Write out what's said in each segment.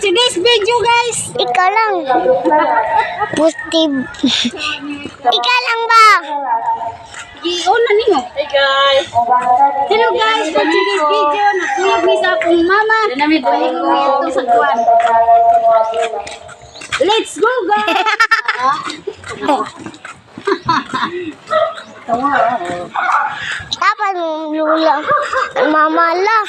today's video, guys. Ikaw lang. Positive. Ikaw lang ba? Giuna nimo. Hey guys! Hello guys, for today's video, nakuyog mi sa akong mama. Paingon mi ato sa kuan. Let's go, guys! Dapat mong lula. Mama la.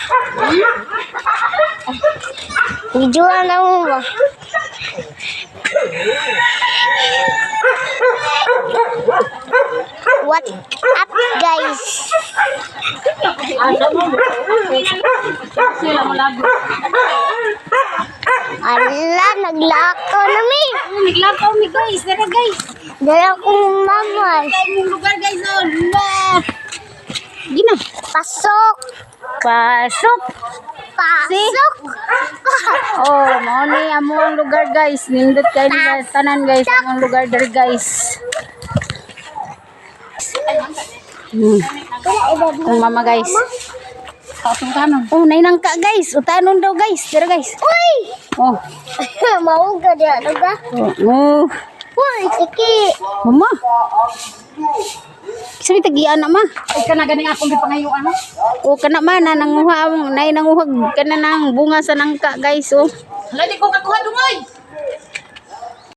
Videoan na mo ba? What up, guys? Sila mo lago. Ala, naglakaw na mi. Naglakaw mi, guys. Dara, guys. Dala kong mama. Kay mong lugar, guys. Oh, la. Gina. Pasok. Pasok. Pasok. Oh, mao ni among lugar, guys. Nindot kay nila tanan, guys, among lugar diri, guys. Kung mama, guys. Oh, nainangka, guys. Utanon daw, guys. Dira, guys. Uy! Oh. Mauga di ano ba? Oh. Uy, sige. Mama. Sabi tagian na ma. Ay ka na ganing akong gipangayuan. O kana ma na nanguha ang nay nanguhag kana nang bunga sa nangka, guys, oh. Hala, di ko kakuha dungoy.